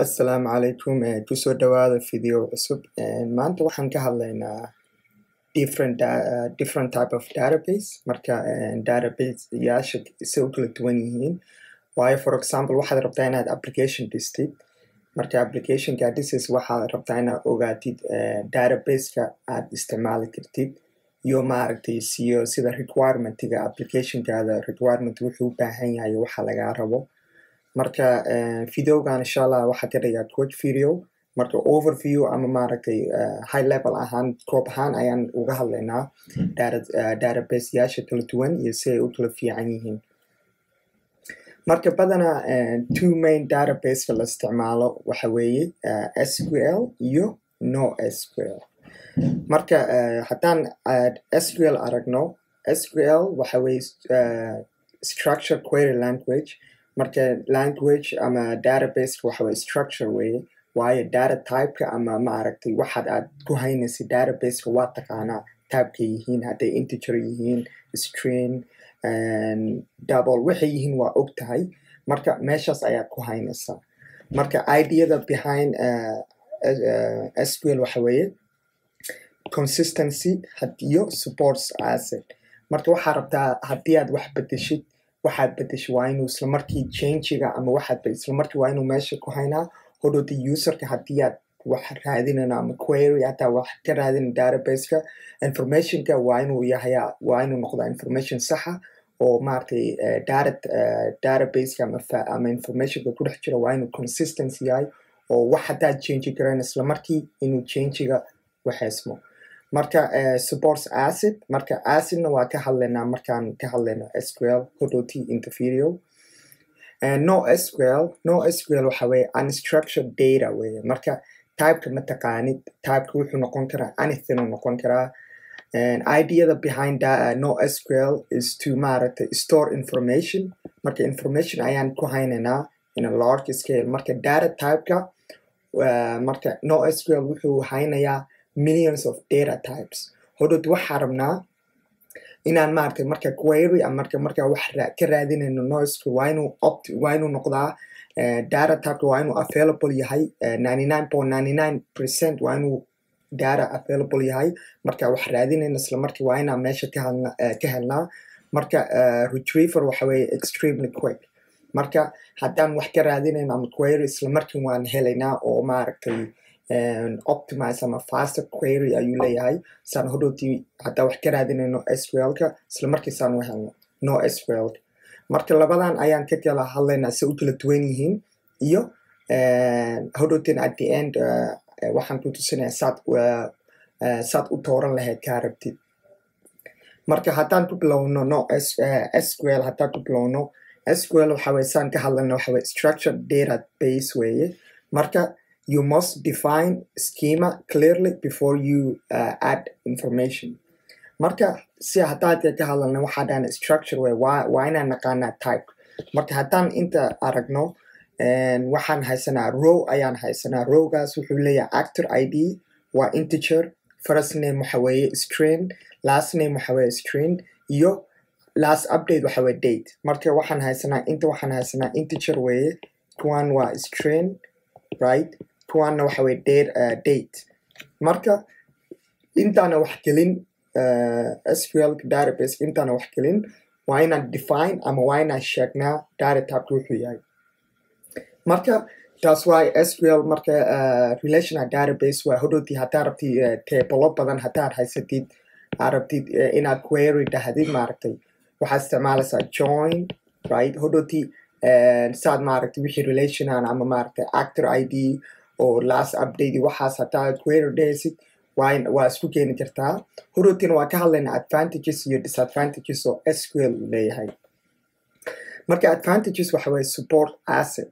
Assalaamu calaykum, kusoo dhawaada video cusub. Maanta waxaan ka hadlaynaa different type of database. Marka database yaasha say u kala duwan yihiin, waayo for example waxaad rabtaa inaad application dhistid. Marka applicationka aad dhisaysid, waxaad rabtaa inaad ogaatid database-ka aad isticmaali kartid iyo maaragtay siyo sida requirementiga applicationkaada, requirement wuxuu u baahan yahay iyo waxa lagaa rabo. Marka videogan insha Allah waxaa ka dhigaa quick video. Marka overview ama maaragtay high level ahaan, koob ahaan ayaan uga hadlaynaa database yaasha kala duwan iyo si ay u kala fiican yihiin. Marka badanaa two main database-ka la isticmaalo waxa weeye SQL iyo NoSQL. Marka haddaan SQL aragno, SQL waxa weeye structure query language. Marka language ama database waxa weeye structure weeye, waayo data type-ka ama maaragtay waxaad aad ku haynaysa database-ka waa taqaanaa type-ka yihiin, hadday integer yihiin, string, double, waxay yihiin waa og tahay. Marka meeshaas ayaad ku haynaysaa. Marka ideada behind SQL waxa weeye consistency iyo supports ACID. Marka waxaa rabtaa haddii aad wax bedeshid, waxaad bedeshay waa inuu isla markii changiga ama waxaad isla markii waa inuu meesha ku haynaa. Hodhowta userka haddii aad wax raadinayno ama query hataa wax ka raadina database-ka, informationka waa inuu yahay, waa inuu noqdaa information saxa oo maaragtay data database-ka ama informationka ku dhex jira waa inuu consistency yahay, oo wax haddaad change garayn isla markii inuu changiga waxeysmo. Marka supports ACID. Marka ACIDna waa ka hadlaynaa markaan ka hadlayno SQL hodhowti inta video. NoSQL, NoSQL waxa weeye unstructured data weeye. Marka typeka ma taqaanid, typeka wuxuu noqon karaa anything uu noqon karaa. And ideada behind that, NoSQL is to maaragtay store information. Marka information ayaan ku haynaynaa in a large scale. Marka data typeka marka NoSQL wuxuu haynayaa millions of data types. Hodhowt waxaa rabnaa inaan maaragtay marka query ama marka wax ka raadinayno NoSQL waa inuu noqdaa data typeka waa inuu available yahay, 99.99% waa inuu data available yahay. Marka wax raadinayno isla markii waa inaan meesha ka helnaa. Marka retriever waxa weeye extremely quick. Marka haddaan wax ka raadinayno ama query, isla markii waan helaynaa oo maaragtay optimize ama faster query ayuu leeyahay, saan hodhowtii haddaan wax ka raadinayno SQL-ka isla markii saan u helno NoSQL. Marka labadan ayaan ka kala hadlaynaa, si u kala duwan yihiin, iyo hodhowtiin at the end waxaan ku tusinayaa saad u tooran lahayd kaa rabtid. Marka haddaan ku bilowno no SQL, haddaan ku bilowno SQL, waxa weye saan ka hadlayno waxa weye structured database weeye. Marka you must define schema clearly before you add information. Marka si haddaad ka hadalna waxaa dhahna structure wey, waa inaan naqaanaa type. Marka haddaan inta aragno, waxaan haysanaa row ayaan haysanaa. Rowgaas wuxuu leeyahay actor ID waa integer, first name waxa weeye string, last name waxa weeye string, iyo last update waxa weeye date. Marka waxaan haysanaa inta, waxaan haysanaa integer weeye, kuwan waa string, right? Kuwanna waxa weeye date. Marka intaana wax gelin SQL database, intaana wax gelin, waa inaan define ama waa inaan sheegnaa data type wuxuu yahay. Marka taas waay SQL. Marka relational database waa hodhowtii haddaa rabtid table badan haddaad haysatid, aad rabtid inaad query dhahdid, maaragtay waxaad isticmaalaysaa join, right? Hodhowtii saad maaragtay wixii relational ama maaragtay actor ID oo last update waxaas haddaa query dhahaysid waa isku keeni kartaa. Hodhowtiina waa ka hadlaynaa advantages iyo disadvantages oo SQL uu leeyahay. Marka advantages waxa weeye support ACID.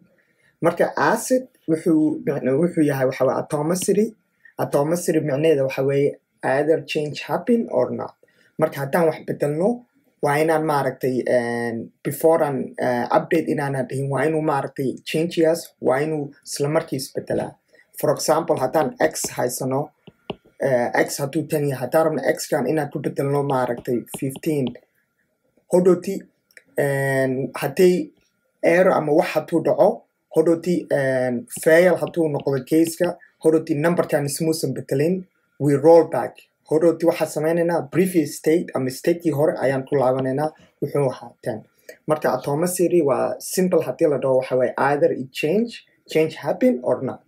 Marka ACID wuxuu yahay waxa weeye atomicity. Atomicity micnaheeda waxa weeye either change happen or not. Marka haddaan wax bedelno, waa inaan maaragtay before an update inaanan dhihin, waa inuu maaragtay changegaas waa inuu isla markii isbedelaa. For example, haddaan x haysano, x hadduu 10 yahay, haddaan rabno x kan inaan ku bedelno maaragtay 15, hodhowti hadday error ama wax hadduu dhaco Hodhowti fail hadduu noqdo caseka, hodhowti numberkan ismuusan betelin, we roll back. Hodhowti waxaa sameynaynaa previous state ama statekii hore ayaan ku laabanaynaa, wuxuu ahaa 10. Marka atomicity waa simple haddii la dhaho, waxa waye either it change happen or not.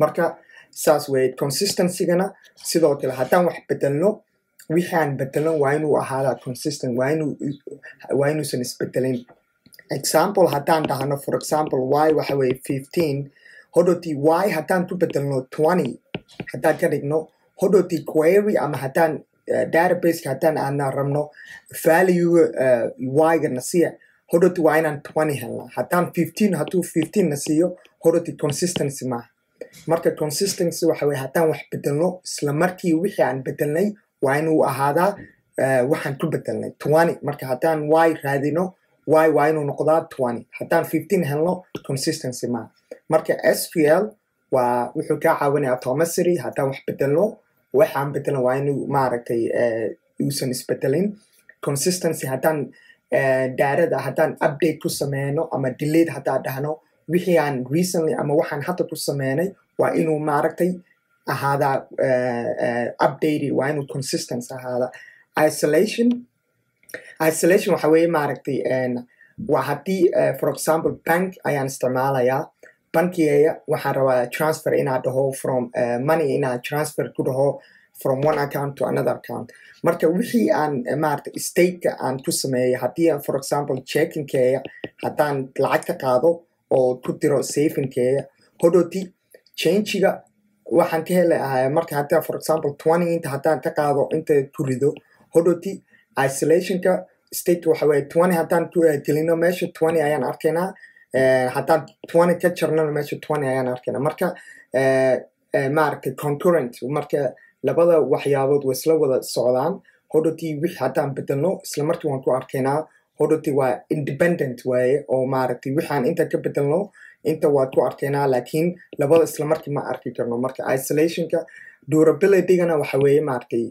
Marka saas weye. Consistencygana sidoo kale, haddaan wax bedelno, wixii aan bedelno waa inuu ahaadaa consistent, waa inuusan isbedelin. Example, haddaan dhahno, for example, y waxa weye 15, hodhowti y haddaan ku bedelno 20 haddaan ka dhigno, hodhowti query ama haddaan databaseka haddaan aana rabno value y-ga na siiya, hodhowti waa inaan 20 helnaa. Haddaan 15, hadduu 15 na siiyo, hodhowti consistency maaha. Marka consistency waxa weye haddaan wax bedelno, isla markii wixii aan bedelnay waa inuu ahaadaa waxaan ku bedelnay 20. Marka haddaan y raadino, y waa inuu noqdaa 20. Haddaan 15 helno, consistency maaha. Marka SQL waa wuxuu kaa caawinaya atomicity. Haddaan wax bedelno, waxaan bedelno waa inuu, maaragtay, uusan isbedelin. Consistency, haddaan datada haddaan update ku sameyno ama delete haddaan dhahno, wixii aan recently ama waxaan hadda ku sameynay waa inuu, maaragtay, ahaadaa updated, waa inuu consistent ahaada. Isolation waxa weeye, maaragtay, waa haddii, for example, bank ayaan isticmaalayaa. Bankigeeya waxaan rabaa transfer inaad dhaho from money, inaad transfer ku dhaho from one account to another account. Marka wixii aan, maaragtay, stateka aan ku sameeyay, haddii for example checkingkeeya haddaan lacag ka qaado oo ku diro savingkeeya, hodhowti changeiga waxaan ka heli marka haddaa, for example, 20 inta haddaan ka qaado, inta ku rido, hodhowti isolationka state waxa weye 20 haddaan ku gelino meesha, 20 ayaan arkaynaa. Haddaan 20 ka jarnana, meesha 20 ayaan arkaynaa. Marka, maaragtay, concurrent. Marka labada waxyaabood way isla wada socdaan. Hodhowti wixii haddaan bedelno, isla markii waan ku arkaynaa. Hodhowti waa independent waaye oo, maaragtay, wixaan inta ka bedelno inta waad ku arkaynaa, laakiin labada isla markii ma arki karno. Marka isolationka. Durabilitygana waxa weeye, maaragtay,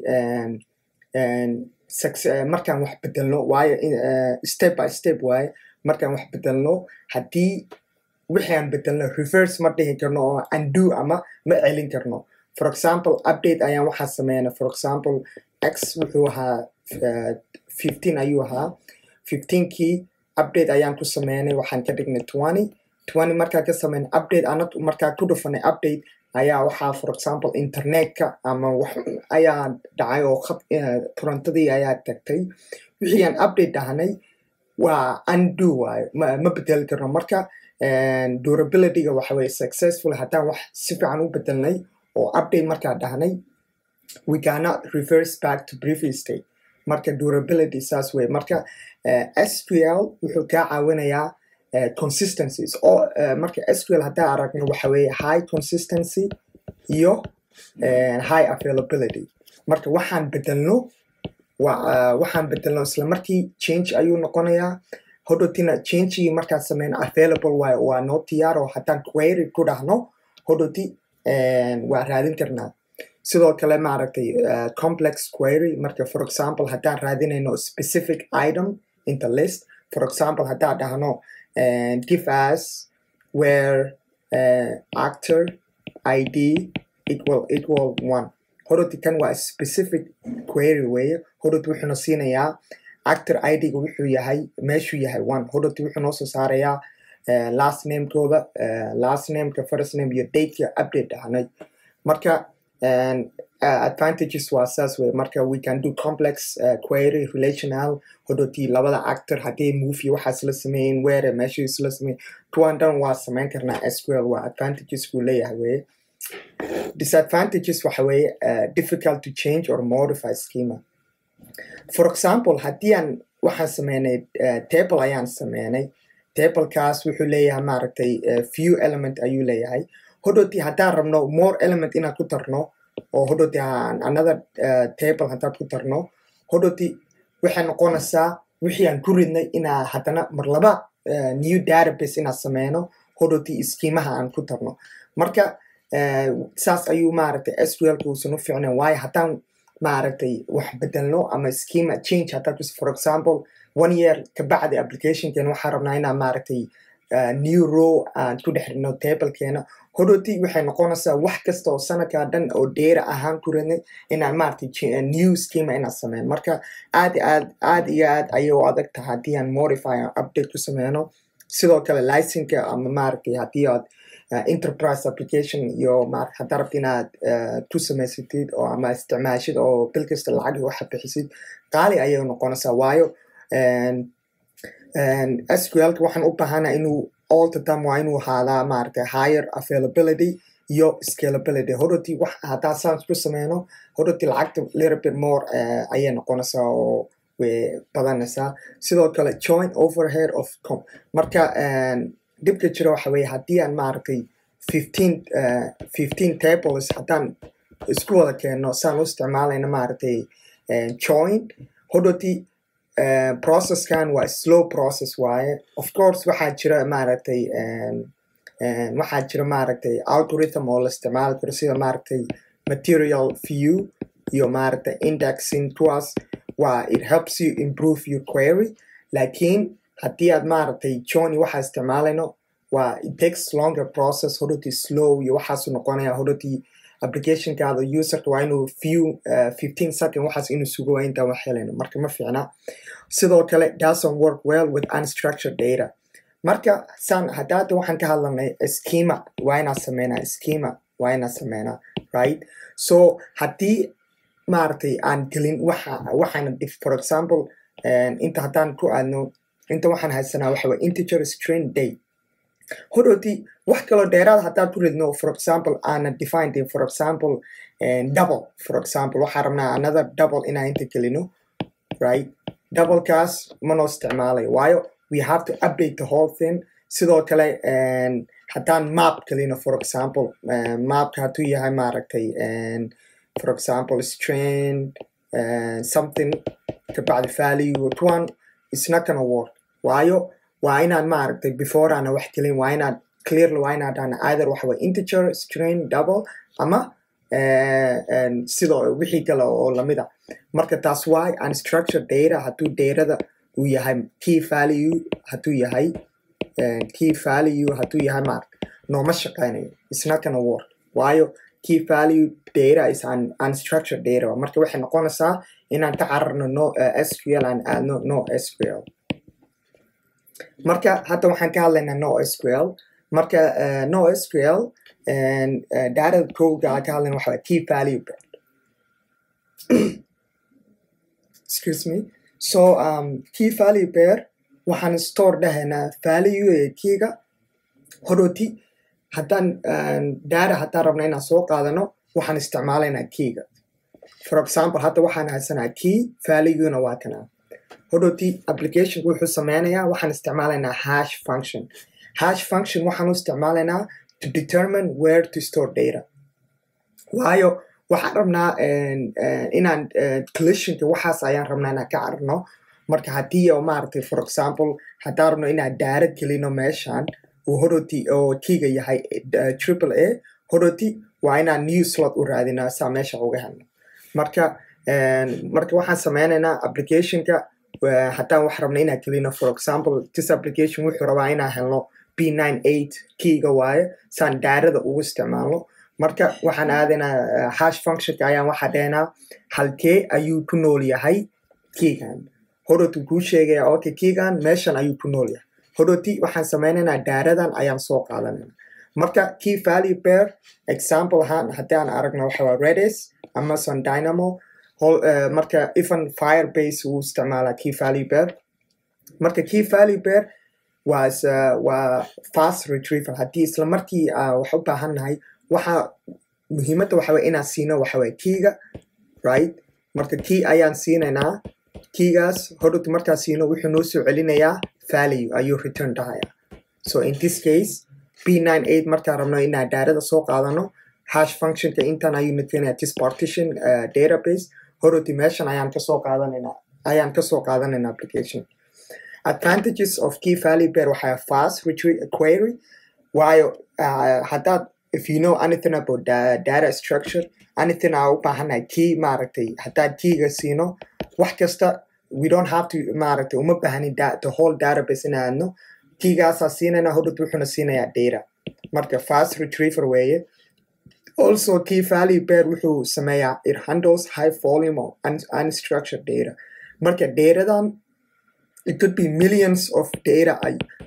markaan wax bedelno, waayo step by step waaye. Markaan wax bedelno, haddii wixii aan bedelno reverse ma dhihi karno oo undo ama ma celin karno. For example, update ayaan waxaa sameynaa, for example, x wuxuu ahaa 15 ayuu ahaa. 15kii update ayaan ku sameynay, waxaan ka dhignay 20. 20 markaan ka sameynay update, ana markaan ku dhufanay update ayaa waxaa, for example, internetka ama wax ayaa dhacay oo khad korontadii ayaa tagtay. Wixii aan update dhahnay waa undo waayo, ma bedeli karno. Marka durabilityga waxa weye successful haddaan wax si fiican u bedelnay oo update markaa dhahnay, we cannot reverse back to previous state. Marka durability saas wey. Marka SQL wuxuu kaa caawinayaa consistencies oo marka SQL haddaan aragno waxa weeye high consistency iyo high availability. Marka waxaan bedelno, waxaan bedelno isla markii change ayuu noqonayaa. Hodhowtina changegii markaan sameyno available waayo, waa noo diyaar oo haddaan query ku dhahno, hodhowti waa raadin karnaa. Sidoo kale, maaragtay, complex query. Marka, for example, haddaan raadinayno specific item in the list, for example, haddaan dhahno give us where actor id equal equal one, hodhowti kan waa specific query weeye. Hodhowti wuxuuna siinayaa actor id-ga wuxuu yahay, meeshuu yahay one. Hodhowti wuxuu noo soo saarayaa last namekooda, last nameka, first name iyo dateka update dhahnay. Marka advantages waa saas wey. Marka we can do complex query, relational. Hodhowti labada actor haddii movie waxaa isla sameeyen, where meesha isla sameeyen, kuwan dhan waa sameyn karnaa. SQL waa advantages buu leeyahay weye. Disadvantages waxa weeye difficult to change or modify schema. For example, haddii aan waxaan sameynay table ayaan sameynay, tablekaas wuxuu leeyahay, maaragtay, few element ayuu leeyahay. Hodhowti haddaan rabno more element inaan ku darno oo hodhowti another table haddaan ku darno, hodhowti waxay noqonaysaa wixii aan ku ridnay inaa haddana mar laba new database inaan sameyno, hodhowti schemaha aan ku darno. Marka saas ayuu, maaragtay, SQL-ka uusan u fiicnayn, waayo haddaan, maaragtay, wax bedelno ama schema change haddaan kus, for example, one year kabacdi applicationkan waxaan rabnaa inaan, maaragtay, new row aan ku dhex ridno tablekeena. Hodhowti waxay noqonaysaa wax kasta oo sanadkaa dhan oo data ahaan ku ridnay inaan, maaragtay, new schema inaan sameyno. Marka aad aad aad iyo aad ayay u adag tahay haddii aan modify, aan update ku sameyno. Sidoo kale licenseka ama, maaragtay, haddii aad enterprise application iyo maaragtay haddaa rabta inaad ku samaysatid oo ama isticmaashid oo bil kasta lacag waxa bixisid, qaali ayay noqonaysaa, waayo SQL-ka waxaan u baahanahay inuu all the time waa inuu ahaadaa, maaragtay, higher availability iyo scalability. Hodhowti wax haddaa saan ku sameyno, hodhowti lacagta little bit more ayay noqonaysaa oo way badanaysaa. Sidoo kale join overhead of com. Marka dhibka jira waxa weeye haddii aan, maaragtay, 15 tables haddaan isku wada keenno saan u isticmaalayno, maaragtay, join, hodhowti processkan waa slow process waaye. Of course waxaa jira, maaragtay, waxaa jira, maaragtay, algorithm oo la isticmaali karo sida, maaragtay, material view iyo, maaragtay, indexing. Kuwaas waa it helps you improve your query, laakiin haddii aad, maaragtay, join waxaa isticmaalayno, waa it takes longer process. Hodhowti slow iyo waxaasu noqonaya. Hodhowti applicationkaada userka waa inuu few 15 second waxaas inuu sugo waa intaan wax helayno. Marka ma fiicna. Sidoo kale doesn't work well with unstructured data. Marka saan haddaada waxaan ka hadlanay schema, waa inaan sameynaa schema, waa inaan sameynaa, right? So haddii, maaragtay, aan gelin waxa waxaana, for example, inta haddaan ku aadno, inta waxaan haysanaa waxa way integer, string, date. Hodhowti wax kaloo dheeraad haddaan ku ridno, for example, aana defined, for example, double, for example, waxaan rabnaa another double inaan inta gelino, right? Doublekaas ma noo isticmaalayo, waayo we have to update the whole thing. Sidoo kale haddaan map gelino, for example, mapka hadduu yahay, maaragtay, for example, string something kabacdi value, kuwan it's not gonna work, waayo waa inaan, maaragtay, before aana wax gelin, waa inaad clearly waa inaad dhahna either waxa way integer, string, double ama sidoo wixii kale oo lamid ah. Marka taas why unstructured data, hadduu datada uu yahay key value, hadduu yahay key value, hadduu yahay, maaragtay, nooma shaqeynayo. It's not gonna work, waayo key value data is an unstructured data. Marka waxay noqonaysaa inaan ka cararno no SQL, aan aadno no SQL. Marka hadda waxaan ka hadlaynaa no SQL. Marka no SQL data kowga aan ka hadlayna waxa waa key value pair. Excuse me. So key value pair waxaan store dhahaynaa value ee keyga. Hodhowti haddaan data haddaan rabno inaan soo qaadano, waxaan isticmaalaynaa keyga. For example, hadda waxaan haysanaa key, valueguna waa kana. Hodhowti applicationku wuxuu sameynayaa, waxaan isticmaalaynaa hash function. Hash function waxaan u isticmaalaynaa to determine where to store data, waayo waxaan rabnaa inaan collisionka waxaas ayaan rabnaa inaan ka cararno. Marka haddii oo, maaragtay, for example, haddaan rabno inaan data gelino meeshan uu hodhowti oo keyga yahay triple A, hodhowti waa inaan new slot u raadinaa saa meesha uga helno. Marka waxaan sameynaynaa applicationka haddaan wax rabno inaan gelino, for example, this application wuxuu rabaa inaan helno B98 keyga waaye saan datada ugu isticmaalno. Marka waxaan aadaynaa hash functionka ayaan waxaa dhehnaa halkee ayuu ku nool yahay keygan. Hodhowti kuu sheegaya, okay, keygan meeshan ayuu ku nool yahay. Hodhowti waxaan sameynaynaa datadan ayaan soo qaadanayna. Marka key value pair example ahaan haddii aan aragno waxa waa Redis, Amazon Dynamo. Marka even Firebase wuu isticmaalaa key value pair. Marka key value pair waa fast retrieval. Haddii isla markii wax u baahan nahay, waxa muhiimadda waxa way inaan siino waxa way keyga, right? Marka key ayaan siinaynaa. Keygaas hodhowti markaan siino, wuxuu noo soo celinayaa value ayuu return dhahaya. So in this case B98 markaan rabno inaan datada soo qaadano, hash functionka intan ayuu na keenaya, this partition database. Hodhowti meeshan ayaan kasoo qaadanayna application. Advantages of key value pair waxaa fast retrieve query, waayo haddaad, if you know anything about the data structure, anything aa u baahannahay key, maaragtay, haddaad keyga siino wax kasta, we don't have to, maaragtay, uma baahnin the whole database in aadno. Keygaasaa siinayna, hodhowti wuxuuna siinayaa data. Marka fast retriever weeye. Also, key value pair wuxuu sameeyaa, it handles high volume of unstructured data. Marka datadan, it could be millions of data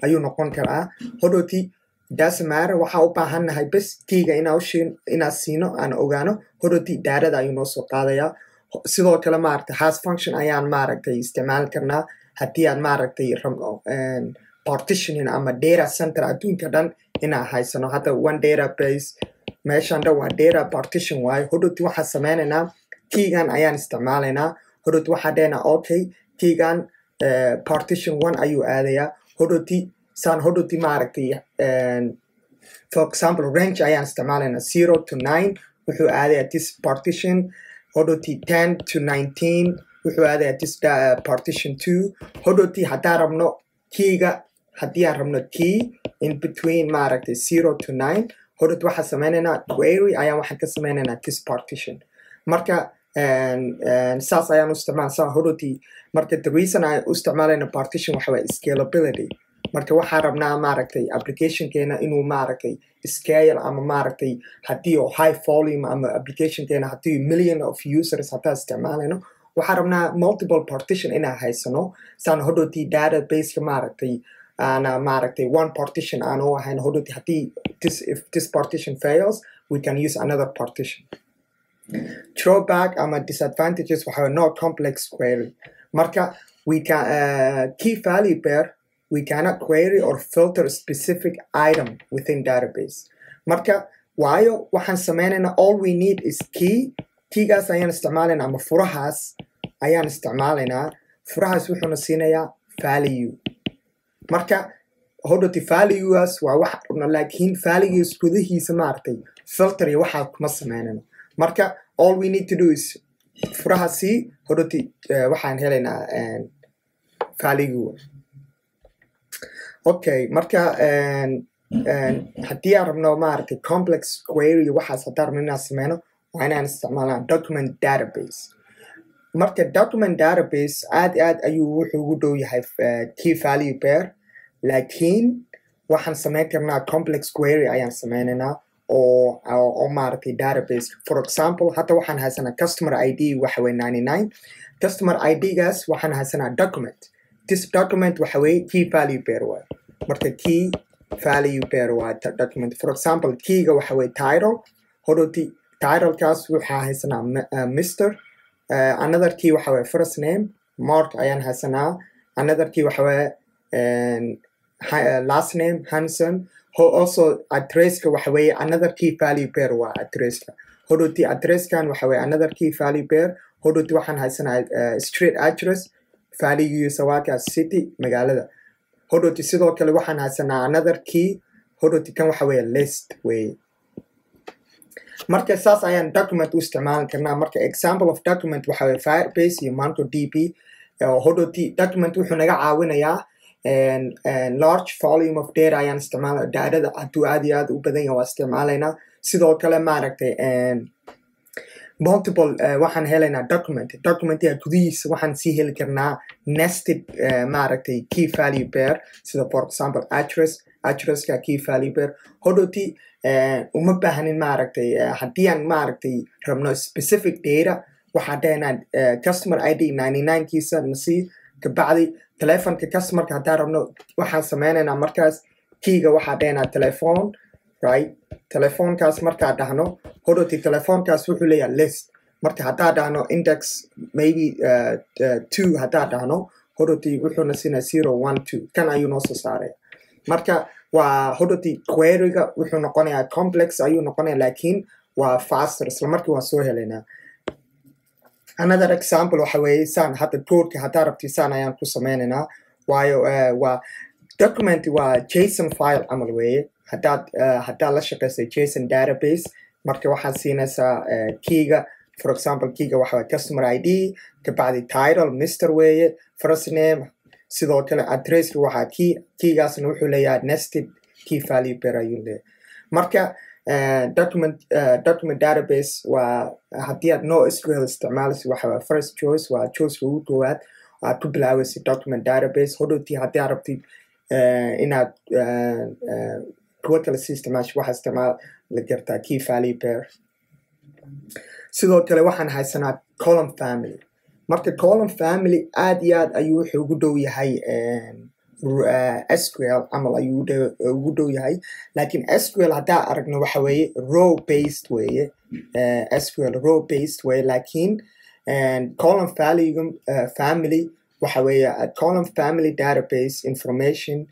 ayuu noqon karaa. Hodhowti doesn't matter, waxaa u baahannahay bes keyga inaa siino, aan ogaano. Hodhowti datada ayuu noo soo qaadayaa. Sidoo kale, maaragtay, hash function ayaan, maaragtay, isticmaali karnaa haddii aan, maaragtay, rabno partitioning ama data center adduunka dhan inaan haysano. Hadda one database meeshan dhan waa data partition waayo. Hodhowti waxaan sameynaynaa, keygan ayaan isticmaalaynaa. Hodhowti waxaan dhehnaa, okay, keygan partition one ayuu aadayaa. Hodhowti saan hodhowti, maaragtay, for example, range ayaan isticmaalaynaa: 0 to 9 wuxuu aadayaa this partition, hodhowti 10 to 19 wuxuu aadayaa this partition two. Hodhowti haddaan rabno keyga, haddii aan rabno key in between, maaragtay, 0 to 9, hodhowti waxaan sameynaynaa query ayaan waxaan ka sameynaynaa this partition. Marka saas ayaan u isticmaalsaa hodhowti. Marka the reason aan u isticmaalayna partition waxa waye scalability. Marka waxaan rabnaa, maaragtay, applicationkeena inuu, maaragtay, scale ama, maaragtay, haddii oo high volume ama applicationkeena haddii million of users haddaan isticmaalayno, waxaan rabnaa multiple partition inaan haysano, saan hodhowti databaseka, maaragtay, aana, maaragtay, one partition aan u ahayn. Hodhowti haddii this if this partition fails, we can use another partition. Drawback ama disadvantages waxa no complex query. Marka we can key value pair, we cannot query or filter specific item within database. Marka waayo waxaan sameynaynaa, all we need is key. Keygaas ayaan isticmaalaynaa ama furahaas ayaan isticmaalaynaa. Furahaas wuxuuna siinayaa value. Marka hodhowti valuegaas waa wax rabno, laakiin values gudihiisa, maaragtay, filter iyo waxaa kuma sameynayno. Marka all we need to do is furaha c, hodhowti waxaan helaynaa value. Okay, marka haddii aan rabno, maaragtay, complex query waxaas haddaan rabno inaan sameyno, waa inaan isticmaalnaa document database. Marka document database aad aad ayuu wuxuu ugu dhow yahay key value pair, laakiin waxaan sameyn karnaa complex query ayaan sameynaynaa oo, maaragtay, database. For example, hadda waxaan haysanaa customer ID waxa weye 99. Customer ID-gaas waxaan haysanaa document. This document waxa weye key value pair waaye. Marka key value pair waa document. For example, keyga waxa weye title. Hodhowti titlekaas waxaa haysanaa Mr. Another key waxa weye first name, Mark ayaan haysanaa. Another key waxa weye last name, Hanson. Also addresska waxa weeye another key value pair waa addresska. Hodhowti addresskan waxa weye another key value pair. Hodhowti waxaan haysanaa street address, valuegiisa waa kaas, city, magaalada. Hodhowti sidoo kale waxaan haysanaa another key. Hodhowti kan waxa weeye list weeye. Marka saas ayaan document u isticmaali karnaa. Marka example of document waxa weye Firebase iyo MongoDB. Hodhowti document wuxuu naga caawinayaa large volume of data ayaan isticmaala. Datada hadduu aad iyo aad u badan yahay waa isticmaalaynaa. Sidoo kale, maaragtay, multiple waxaan helaynaa document. Documentiga gudihiisa waxaan sii heli karnaa nested, maaragtay, key value pair, sida for example address, addresska key value pair. Hodhowti uma baahnin, maaragtay, haddii aan, maaragtay, rabno specific data, waxaan dhahaynaa customer ID 99 kiisa nasii. Kabacdi telefonka customerka haddaan rabno, waxaan sameynaynaa markaas keyga waxaa dhahaynaa telephone, right? Telefoonkaas markaa dhahno, hodhowti telefoonkaas wuxuu leeyahay list. Marka haddaa dhahno index maybe two haddaa dhahno, hodhowti wuxuuna siinaa 0 1 2, kan ayuu noo soo saaraya. Marka waa hodhowti queryga wuxuu noqonayaa complex ayuu noqonaya, laakiin waa faster, isla markii waan soo helaynaa. Another example waxa weeye saan hadda codeka haddaa rabti saan ayaan ku sameynaynaa, waayo waa document, waa JSON file camal weeye. Haddaad la shaqaysay JSON database, marka waxaad siinaysaa keyga. For example, keyga waxa waye customer ID, kabacdi title Mr weeye, first name sidoo kale, addresska waxaa key. Keygaasna wuxuu leeyahay nested key value pair ayuu leeyahay. Marka document database waa haddii aad NoSQL isticmaalayso, waxa waa first choice, waa choiceka ugu koowaad aad ku bilaabaysa document database. Hodhowtii haddii aad rabtid Inaad kuwa kale si isticmaasho, waxaa isticmaali kartaa key value pair. Sidoo kale waxaan haysanaa column family. Marka column family aad iyo aad ayuu wuxuu ugu dhow yahay SQL camal ayuu ugu dhow yahay, laakiin SQL haddaa aragno waxa weeye row based weeye. SQL row based weeye, laakiin column value family waxa weeye a column family database information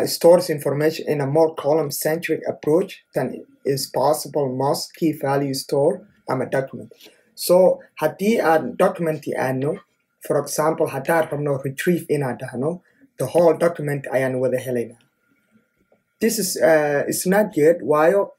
stores information in a more column centric approach than is possible most key value store ama document. So haddii aan documenti aadno, for example, haddaan rabno retrieve inaan dhahno, the whole document ayaan wada helaynaa. This is not good, waayo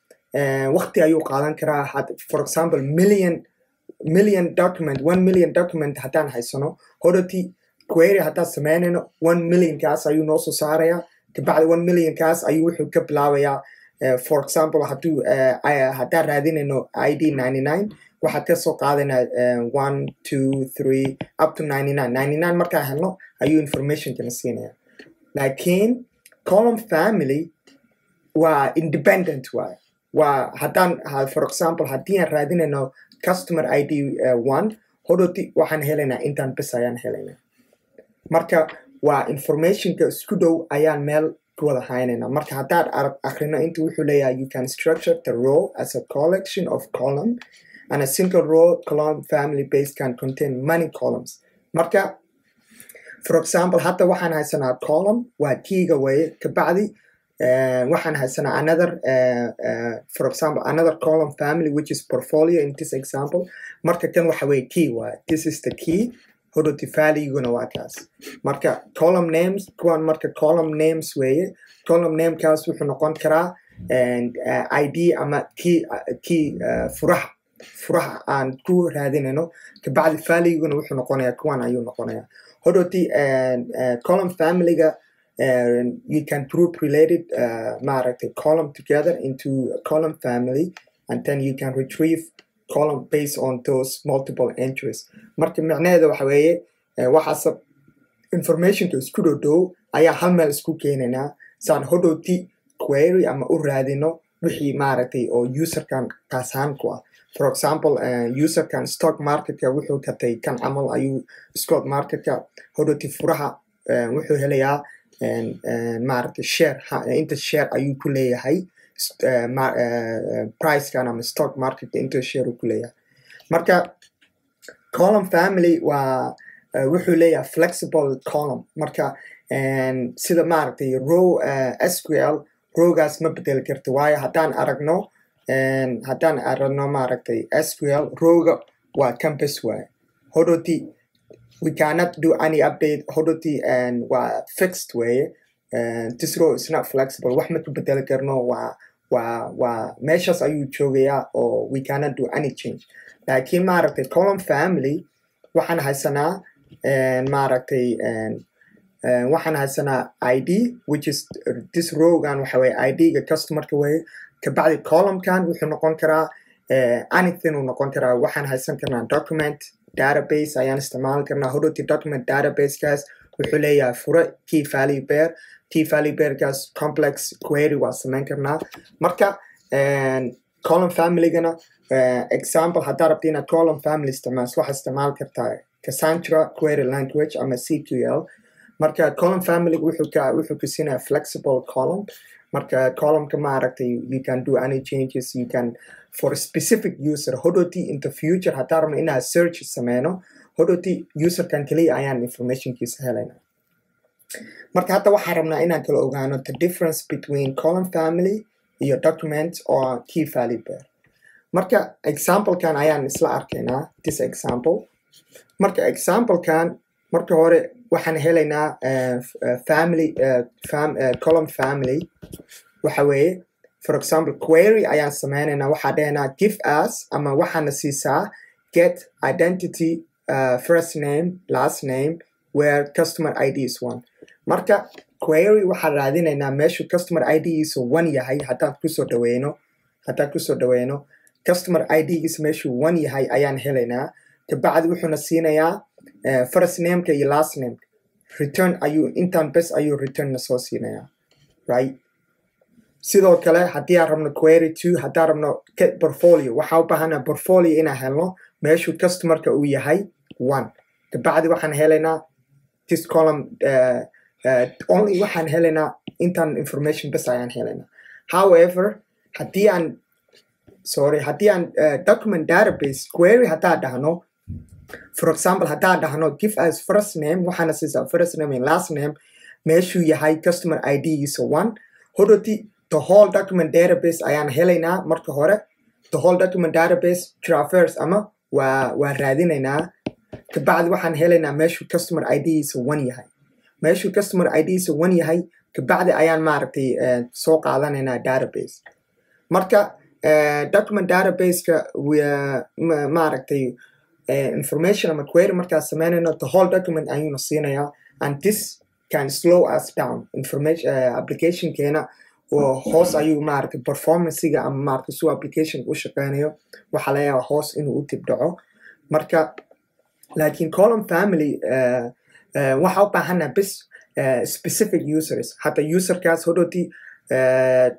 waqti ayuu qaadan karaa. For example, million document, 1 million document haddaan haysano, hodhoti query haddaan sameynayno, 1 million kaas ayuu noo soo saarayaa. Kabacdi 1 million kaas ayuu wuxuu ka bilaabayaa, for example, haddaan raadinayno ID 99, waxaad ka soo qaadaynaa 1, 2, 3 up to 99. 99 markaan helno ayuu informationkana siinaya. Laakiin column family waa independent waay. Waa haddaan, for example, haddii aan raadinayno customer ID 1, hodhoti waxaan helaynaa intaan bes ayaan helaynaa. Marka waa informationka isku dhow ayaan meel ku wada haynayna. Marka haddaad arag akhrino inta, wuxuu leeyahay: "You can structure the row as a collection of column, and a single row column family base can contain many columns." Marka, for example, hadda waxaan haysanaa column waa keyga weeye. Kabacdi waxaan haysanaa another, for example, another column family, which is portfolio in this example. Marka kan waxa weeye key waaye. This is the key. Hodhoti valueguna waa kaas. Marka column names kuwan, marka column names weeye. Column namekaas wuxuu noqon karaa and, ID ama key, furaha aan ku raadinayno. Kabacdi valueguna wuxuu noqonayaa kuwan ayuu noqonayaa. Hodhoti column familyga you can group related maaragtay column together into a column family, and then you can retrieve column based on those multiple entries. Marka micnaheeda waxa weeye waxaas informationka isku dhow dhow ayaa hal meel isku keenaynaa, saan hodhowti query ama u raadino wixii maaragtay oo userkan kaasaan ku ah. For example, userkan stock marketka wuxuu katay kan camal ayuu stock marketka hodhowti furaha wuxuu helayaa maaragtay share inta share ayuu ku leeyahay pricekan ama stock marketka inta share uu ku leeyahay. Marka column family waa wuxuu leeyahay flexible column. Marka sida maaragtay row SQL rowgaas ma bedeli karto, waayo haddaan aragno maaragtay SQL rowga waa campus waaye. Hodhoti we cannot do any update. Hodhoti and waa fixed weeye. This row is not flexible. Wax ma ku bedeli karno. Waa meeshaas ayuu joogayaa oo we cannot do any change. Laakiin maaragtay column family waxaan haysanaa maaragtay waxaan haysanaa ID, which is this rowgan waxa weye ID-ga customerka weye. Kabacdi columnkan wuxuu noqon karaa anything uu noqon karaa. Waxaan haysan karnaa document database ayaan isticmaali karnaa. Hodhoti document databasekaas wuxuu leeyahay fure key value pair. Key value pairkaas complex query waa samayn karnaa. Marka column familygana, example, haddaa rabta inaad column family isticmaasho, waxaad isticmaali kartaa Cassandra Query Language ama CQL. Marka column family wuxuu ku siinayaa flexible column. Marka columnka maaragtay you can do any changes you can for a specific user. Hodhoti in the future haddaa rabno inaad search sameyno, hodhoti userkan keliya ayaan informationkiisa helaynaa. Marka hadda waxaan rabnaa inaan kala ogaano the difference between column family iyo document or key value pair. Marka examplekan ayaan isla arkaynaa, this example. Marka examplekan marka hore waxaan helaynaa family column family waxa weeye, for example, query ayaan sameynaynaa. Waxaa dhehaynaa give us ama waxaana siisaa get identity first name, last name where customer ID is 1. Marka query waxaan raadinaynaa meeshu customer ID iisu 1 yahay. Haddaan kusoo dhaweyno customer ID giisa meeshuu 1 yahay ayaan helaynaa. Kabacdi wuxuuna siinayaa first nameka iyo last nameka. Return ayuu intaan bes ayuu return na soo siinayaa, right? Sidoo kale haddii aan rabno query two, haddaan rabno portfolio, waxaa u baahanaa portfolio inaan helno meeshuu customerka uu yahay one. Kabacdi waxaan helaynaa this column only, waxaan helaynaa intaan information bes ayaan helaynaa. However, haddii aan, sorry, haddii aan document database query haddaan dhahno, for example, haddaan dhahno "Give us first name", waxaana siisaa first name and last name meeshuu yahay customer ID-giisa one. Hodhoti the whole document database ayaan helaynaa. Marka hore the whole document database traverse ama waa raadinaynaa. Kabacdi waxaan helaynaa meeshuu customer ID-giisa one yahay. Meeshuu customer ID-giisa one yahay kabacdi ayaan, maaragtay, soo qaadanaynaa database. Marka document database-ka, maaragtay, information ama query markaan sameynayno, the whole document ayuuna siinayaa, and this can slow us down information applicationkeena oo hoos ayuu, maaragtay, performancega ama, maaragtay, suu application u shaqeynayo waxaa laga yaabaa hoos inuu u dib dhaco. Marka laakiin column family waxa u baahanaa bis specific users. Hata userkaas hodhoti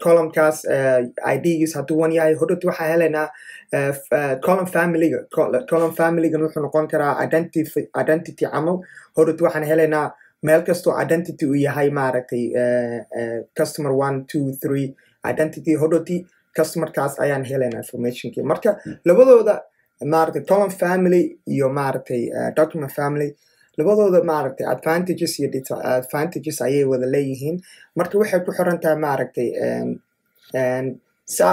columnkaas ID-giis hadduu one yahay, hodhoti waxaa helaynaa column familyga. Column familygan wuxuu noqon karaa identity camal. Hodhoti waxaan helaynaa meel kastoo identity uu yahay, maaragtay, customer one, two, three identity. Hodhoti customerkaas ayaan helaynaa informationkii. Marka labadooda, maaragtay, column family iyo, maaragtay, document family, labadooda, maaragtay, advantages iyo disadvantages ayay wada leeyihiin. Marka waxay ku xiran tahay, maaragtay, sa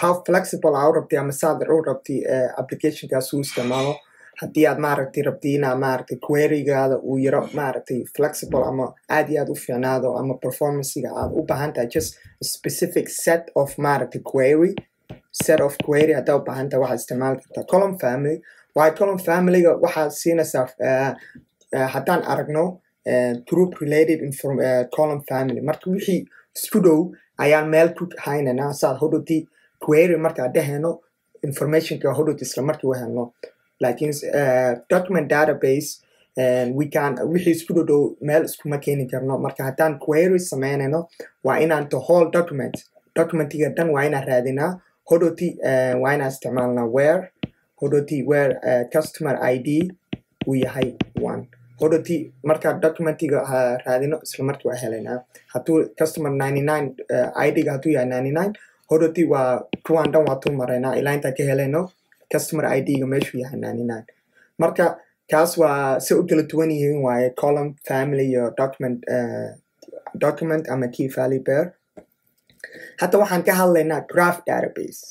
how flexible aa u rabtay ama saad u rabtay applicationkaas uu isticmaalo. Haddii aad, maaragtay, rabtay inaa, maaragtay, querygaada uu yaro, maaragtay, flexible ama aad iyo aad u fiicnaado ama performancega aad u baahan tahay just specific set of, maaragtay, query, set of query haddaa u baahan tahay, waxaad isticmaali kartaa column family. Waayo column familyga waxaad siinaysaa haddaan aragno group related column family, marka wixii isku dhow ayaan meel ku haynaynaa, saad hodhoti query markaa dhehayno informationka hodhoti isla markii u helno. Laakiin document database we can wixii isku dhow dhow meel iskuma keeni karno. Marka haddaan query sameynayno, waa inaan the whole document, documentiga dhan waa inaan raadinaa. Hodhoti waa inaan isticmaalnaa where, hodhoti where customer ID uu yahay one. Hodhoti markaa documentiga raadino, isla markii waa helaynaa. Hadduu customer 99 ID-ga hadduu yahay 99, hodhoti waa kuwaan dhan waa tul maraynaa ilaa intaan ka helayno customer ID-ga meeshuu yahay 99. Marka kaas waa si u kala duwan yihiin waaye column family iyo document ama key value pair. Hadda waxaan ka hadlaynaa graph database.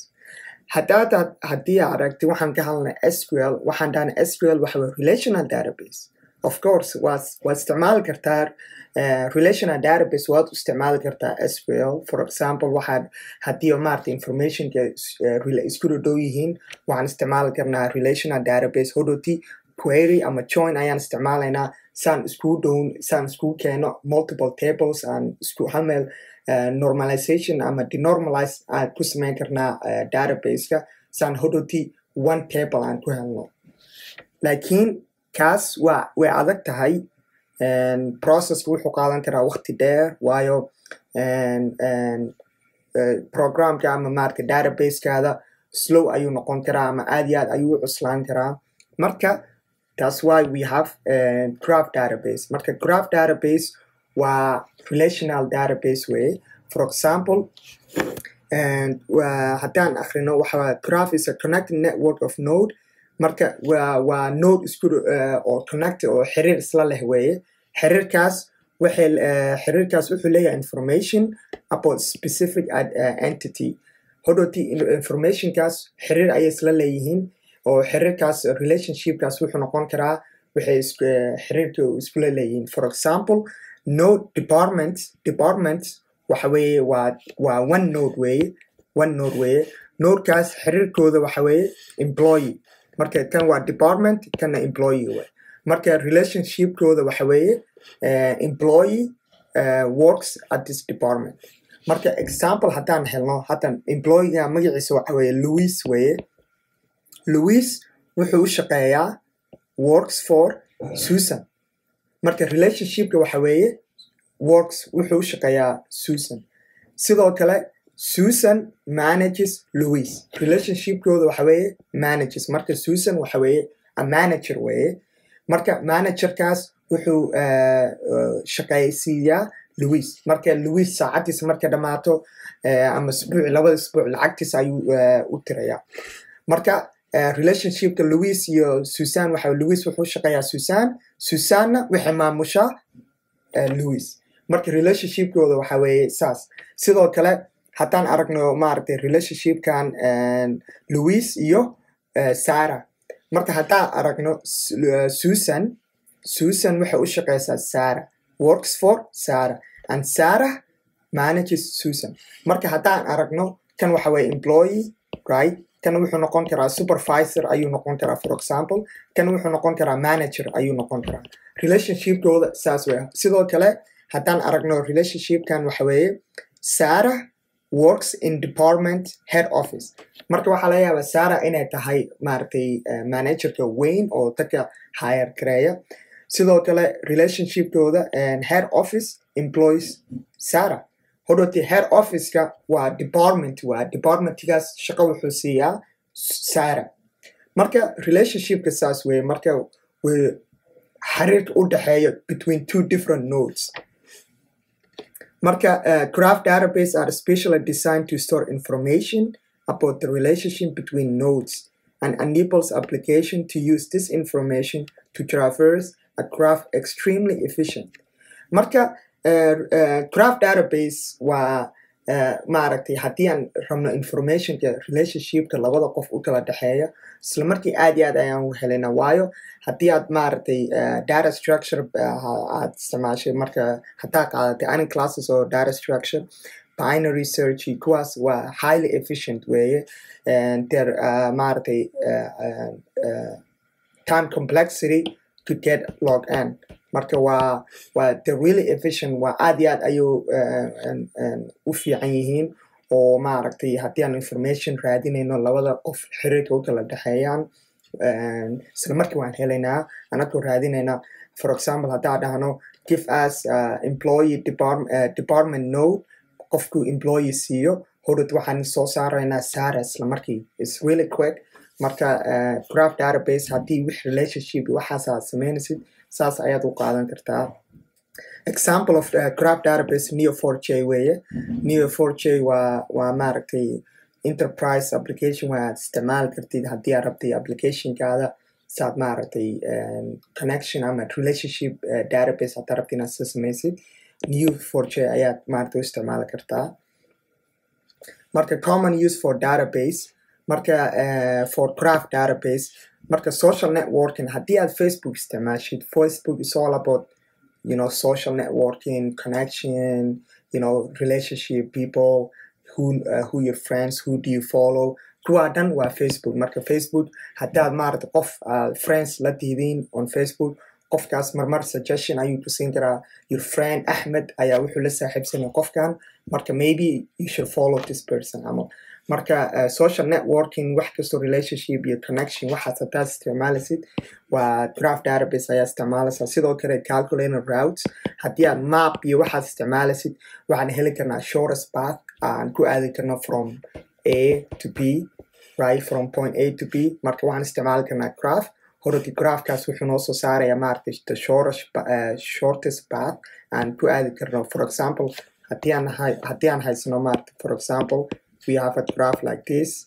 Haddaad haddii aad aragti, waxaan ka hadlaynaa SQL. Waxaan dhahnay SQL waxa waa relational database. Of course waad isticmaali kartaa relational database, waad u isticmaali kartaa SQL. For example, waxaad haddii, maaragtay, informationka isku dhow yihiin, waxaan isticmaali karnaa relational database. Hodhoti query ama join ayaan isticmaalaynaa saan iskugu dhow, saan iskugu keeno multiple tables aan isku hal meel. Normalization ama denormalize aan ku samayn karnaa database-ka saan hodhoti one table aan ku helno. Laakiin kaas waa way adag tahay, processka wuxuu qaadan karaa waqti dheer, waayo programka ama, maaragtay, database-kaada slow ayuu noqon karaa ama aad iyo aad ayuu u cuslaan karaa. Marka that's why we have graph database. Marka graph database waa relational database way. For example, and haddaan akhrino, waxa graph is a connected network of node. Marka waa node isku oo connected oo xiriir isla leh weeye. Xiriirkaas waxay xiriirkaas wuxuu leeyahay information about specific entity. Hodhoti informationkaas xiriir ayay isla leeyihiin oo xiriirkaas, relationshipkaas, wuxuu noqon karaa waxay xiriirka iskula leeyihiin. For example, node department. Department waxa weeye waa one node weeye, one node weeye. Nodekaas xiriirkooda waxa weeye employee. Marka kan waa department, kana employee wey. Marka relationshipkooda waxa weeye employee works at this department. Marka example haddaan helno, haddan employeega magaciisa waxa weeye Louis weeye. Louis wuxuu u shaqeeyaa, works for Susan. Marka relationshipka waxa weeye works, wuxuu u shaqeeyaa Susan. Sidoo kale Susan manages Louis, relationshipkooda waxa weeye manages. Marka Susan waxa weeye a manager weeye. Marka managerkaas wuxuu shaqaysiiyaa Louis. Marka Louis saacadiisa markay dhammaato ama isbuuc, 2da isbuuc, lacagtiisa ayuu u tirayaa. Marka relationshipka Louis iyo Susan waxa Louis wuxuu shaqeeyaa Susan, Susanna waxay maamushaa Louis. Marka relationshipkooda waxa weeye saas. Sidoo kale haddaan aragno, maaragtay, relationshipkan Louis iyo Sarah. Marka haddaan aragno Susan, Susan waxay u shaqeysaa Sarah, works for Sarah, and Sarah manages Susan. Marka haddaan aragno kan waxa weeye employee, right? Kan wuxuu noqon karaa supervisor ayuu noqon karaa, for example. Kan wuxuu noqon karaa manager ayuu noqon karaa. Relationshipkooda saas weeye. Sidoo kale haddaan aragno relationshipkan waxa weeye Sarah works in department head office. Marka waxaa laga yaabaa Sarah inay tahay, maaragtay, managerka weyn oo dadka hire gareeya. Sidoo kale relationshipkooda head office employs Sarah. Hodhoti head officeka waa department, waa departmentgaas shaqo wuxuu siiyaa Sarah. Marka relationshipka saas weeye. Marka way xiriirka u dhexeeya between two different nodes. Marka graph database are specially designed to store information about the relationship between nodes and enables application to use this information to traverse a graph extremely efficient. Marka graph database waa maaragtay, haddii aan rabno informationka relationshipka labada qof u kala dhexeeya, isla markii aad iyo aad ayaan u helaynaa. Waayo, haddii aad, maaragtay, data structure aad isticmaashay, marka haddaa qaadatay any classes oo data structure, binary search iyo kuwaas, waa highly efficient weeye. And they're maaragtay, time complexity to get log n. Marka waa the really efficient, waa aad iyo aad ayuu u fiican yihiin oo, maaragtay, haddii aan information raadinayno labada qof xiriirka u kala dhexeeyaan, isla markii waan helaynaa anagoo raadinaynaa. For example, haddaan dhahno "Give us employee department node", qofku employee siiyo, hodhot waxaan soo saaraynaa Sarah isla markii. It's really quick. Marka graph database haddii wix relationship waxaas aad sameynaysid, saas ayaad u qaadan kartaa. Example of graph database Neo4j weeye. Neo4j waa, maaragtay, enterprise application waa aad isticmaali kartid haddii aad rabtay applicationkaada saad, maaragtay, connection ama relationship database haddaad rabtid inaad sa samaysid, Neo4j ayaad, maaragtay, u isticmaali kartaa. Marka common use for database, marka for graph database, marka social networking. Haddii aad Facebook isticmaashid, Facebook is all about social networking, connection, relationship, people who your friends, who do you follow, kuwaa dhan waa Facebook. Marka Facebook haddaad, maaragta, qof friends la tihiin on Facebook, qofkaas marmar suggestion ayuu ku siin karaa: "Your friend Ahmed ayaa wuxuu la saaxiibsanaya qofkan, marka maybe you should follow this person." Ama marka social networking, wax kastoo relationship iyo connection waxaas haddaad isticmaalaysid, waa graph database ayaa isticmaalaysaa. Sidoo kale calculating routes, haddii aad map iyo waxaad isticmaalaysid, waxaan heli karnaa shortest path aan ku aadi karno from A to B, right? From point A to B. Marka waxaan isticmaali karnaa graph. Horta graphkaas wuxuu noo soo saaraya, maaragtay, the shortest path aan ku aadi karno. For example, haddii aan haysano, maaragtay, for example, we have a graph like this,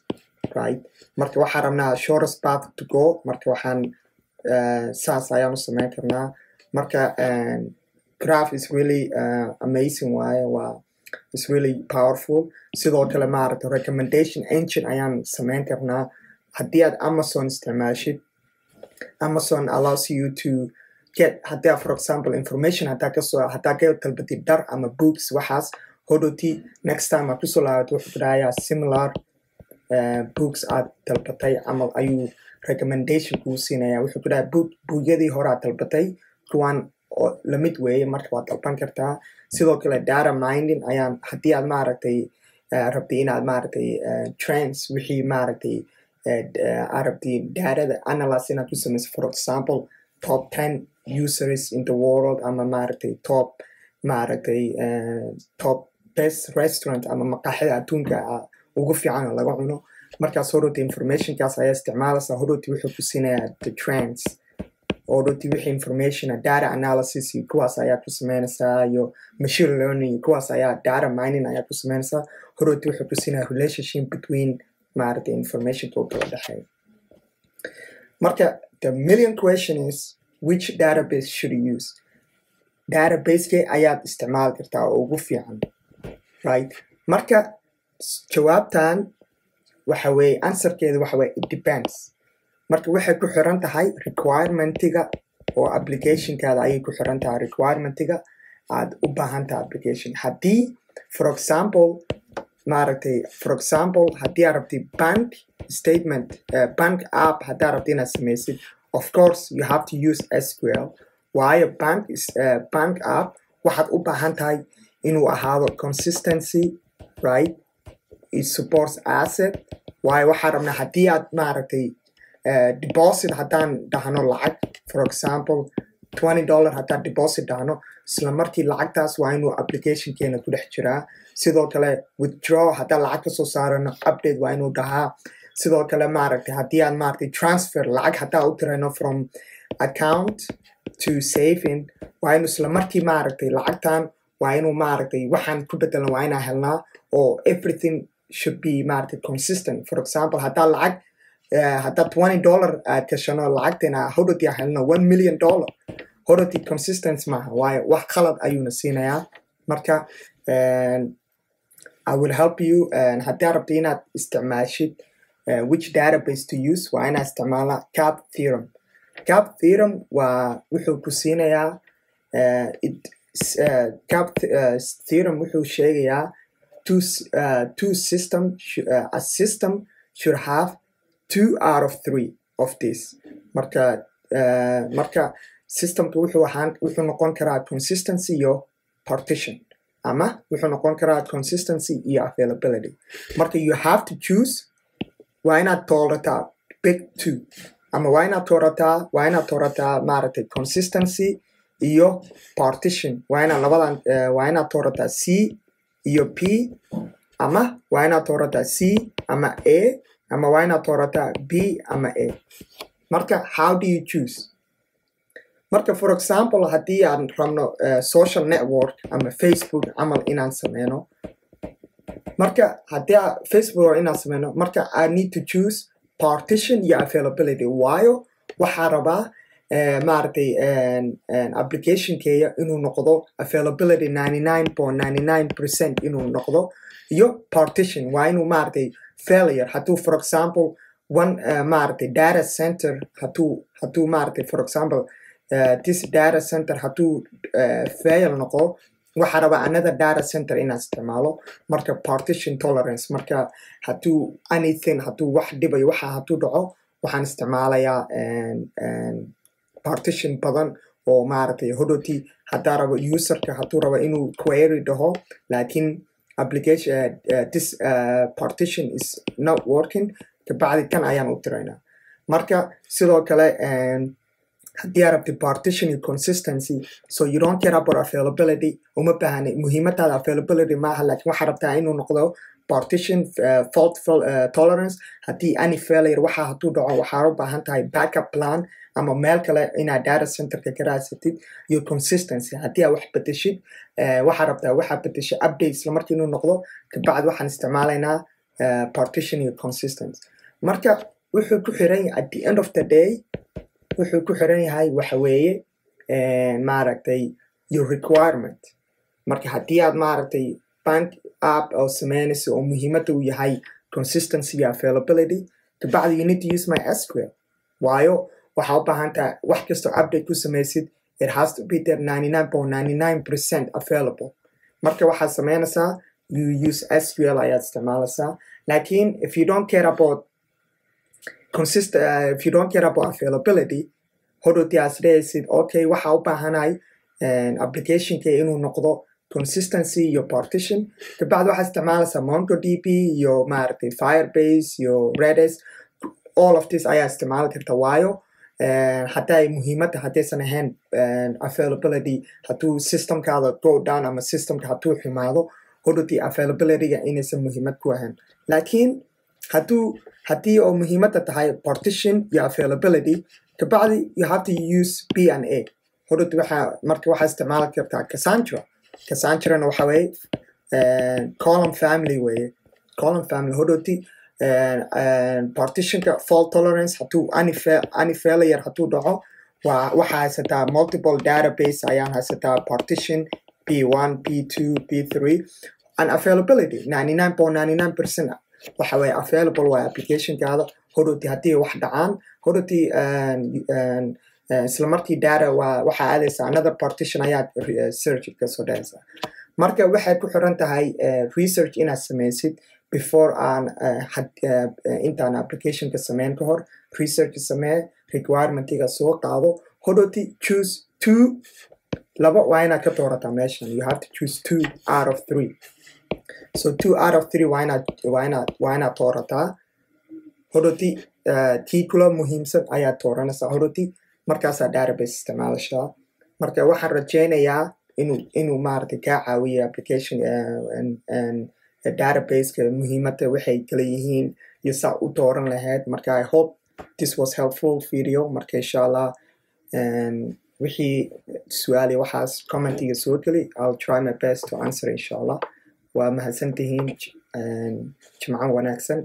right? Marka waxaan rabnaa shortest path to go. Marka waxaan saas ayaan u sameyn karnaa. Marka graph is really amazing waaye, waa is really powerful. Sidoo kale, maaragtay, recommendation engine ayaan sameyn karnaa. Haddii aad Amazon isticmaashid, Amazon allows you to get, haddii aad, for example, information haddaa kasoo haddaa ka dalbatid dhar ama books waxaas, hodhoti next time aad kusoo laabato, wuxuu ku dhahayaa similar books aad dalbatay camal ayuu recommendation kuu siinaya. Wuxuu ku dhahay book buugyadii hore aad dalbatay kuwan oo lamid weeye, marka waad dalban kartaa. Sidoo kale data mining ayaan, haddii aad, maaragtay, rabtay inaad, maaragtay, trends wixii, maaragtay, aad rabtay datada analyze inaad ku samayso, for example, top 10 users in the world ama maaragtay top, maaragtay, top best restaurant ama maqaaxida adduunka ugu fiican oo laga cuno. Markaas hodhowti informationkaas ayaa isticmaalaysaa. Hodhowti wuxuu ku siinayaa the trends. Hodhowti wixii information data analysis iyo kuwaas ayaa ku sameynaysaa, iyo machine learning iyo kuwaas ayaa, data mining ayaa ku sameynaysaa. Hodhowti wuxuu ku siinayaa relationship between, maaragtay, informationka u kala dhexeeya. Marka the million question is, which database should you use? Databaseke ayaad isticmaali kartaa oo ugu fiican, right? Marka jawaabtan waxa weeye, answerkeeda waxa weeye, it depends. Marka waxay ku xiran tahay requirementiga oo applicationkaada ayay ku xiran tahay, requirementiga aad u baahan tahay application. Haddii, for example, maaragtay, for example, haddii aad rabtid bank statement, bank app haddaa rabtid inaad samaysid, of course you have to use SQL. Waayo bank app waxaad u baahan tahay inuu ahaado consistency, right? It supports ACID. Waayo waxaa rabnaa haddii aad, maaragtay, deposit haddaan dhahno lacag, for example $20 haddaan deposit dhahno, isla markii lacagtaas waa inuu applicationkeena ku dhex jiraa. Sidoo kale withdraw haddaan lacag kasoo saarano, update waa inuu dhahaa. Sidoo kale, maaragtay, haddii aan, maaragtay, transfer lacag haddaa u tirayno from account to saving, waa inuu isla markii, maaragtay, lacagtan waa inuu, maaragtay, waxaan ku bedelan waa inaan helnaa oo everything should be, maaragtay, consistent. For example, haddaa lacag haddaa $20 aad gashano lacagteena, hodhowti aan helno $1 million, hodhowti consistent maaha, waayo wax qalad ayuuna siinayaa. Marka I will help you. Haddii aad rabto inaad isticmaashid which database to use, waa inaad isticmaalaa CAP theorem. CAP theorem waa wuxuu ku siinayaa CAP theorem wuxuu sheegayaa two system a system should have two out of three of this. Marka systemka wuxuu ahaan, wuxuu noqon karaa consistency iyo partition, ama wuxuu noqon karaa consistency iyo availability. Marka you have to choose, waa inaad doorataa pick two, ama waa inaad doorataa, maaragtay, consistency iyo partition. Waa inaad labadan waa inaad doorataa C iyo P, ama waa inaad doorataa C ama A, ama waa inaad doorataa B ama A. Marka how do you choose? Marka, for example, haddii aan rabno social network ama Facebook camal inaan sameyno, marka haddii Facebook inaan sameyno, marka I need to choose partition iyo availability. Waayo waxaa rabaa maaragtay, applicationkeya inuu noqdo availability 99.99% inuu noqdo, iyo partition waa inuu, maaragtay, failure hadduu, for example, one maaragtay, data center hadduu, maaragtay, for example, this data center hadduu fail noqdo, waxaa rabaa another data center inaan isticmaalo. Marka partition tolerance, marka hadduu anything, hadduu wax dhibayo, waxa hadduu dhaco, waxaan isticmaalayaa partition badan oo, maaragtay, hodhowti haddaa rabo userka hadduu rabo inuu query dhaho, laakiin application this partition is not working, kabacdi kan ayaan u tiraynaa. Marka sidoo kale haddii aad rabtid partition iyo consistency, so you don't care about availability, uma baahni, muhiimadaada availability maaha, laakiin waxaa rabtaa inuu noqdo partition, fault tolerance. Haddii any failure waxa hadduu dhaco, waxaa u baahan tahay backup plan ama meel kale inaad data centerka ka raadsatid, iyo consistency. Haddii aad wax bedeshid, waxaa rabtaa waxaa bedeshay update isla markii inuu noqdo, kabacdi waxaan isticmaalaynaa partition iyo consistency. Marka wuxuu ku xiran yahay, at the end of the day, wuxuu ku xiran yahay waxa weeye, maaragtay, your requirement. Marka haddii aad, maaragtay, bank app oo sameynayso oo muhiimadda uu yahay consistency iyo availability, kabacdi you need to use MySQL. Waayo waxaa u baahan tahay wax kastoo update ku samaysid, it has to be there 99.99% available. Marka waxaad sameynaysaa, you use SQL ayaad isticmaalaysaa. Laakiin if you don't care about availability, hodhowti aad isdhehaysid, okay, waxaa u baahanahay applicationka inuu noqdo consistency iyo partition, kabacdi waxaad isticmaalaysaa MongoDB iyo, maaragtay, Firebase iyo Redis. All of this ayaa isticmaali karta. Waayo Hadday muhiimadda haddaysan ahayn availability, hadduu systemkaada go down ama systemka hadduu xumaado, hodhowtii availabilityga inaysan muhiimad ku ahayn. Laakiin haddii oo muhiimadda tahay partition iyo availability, kabacdi you have to use B and A. Hodhowti waxaa marka waxaa isticmaali kartaa Cassandra. Cassandrana waxa weeye column family weeye, column family. Hodhowti partitionka fault tolerance, hadduu any failure hadduu dhaco, waa waxaa haysataa multiple database ayaan haysataa, partition P1, P2, P3, and availability 99.99% waxa weeye available waa applicationkaada. Hodhowti haddii wax dhacaan, hodhowti isla markii data waa waxaa aadaysa another partition ayaad search kasoo dhahaysaa. Marka waxay ku xiran tahay research inaad samaysid before aan intaan applicationka sameyn ka hor. Research samee, requirementiga soo qaado, hodhowti choose two, laba waa inaad ka doorataa meeshan. You have to choose two out of three. So two out of three waa inaad doorataa. Hodhowti tii kula muhiimsan ayaad dooranaysaa. Hodhowti markaasaa database isticmaalashaa. Marka waxaan rajeynayaa inuu maaragtay kaa caawiyo application databaseka muhiimadda waxay kala yihiin iyo saa u dooran lahayd. Marka I hope this was helpful video. Marka insha Allah, wixii su-aal iyo waxaas commentiga soo geli. I'll try my best to answer, insha Allah. Waa mahadsantihiin. Jimco wanaagsan.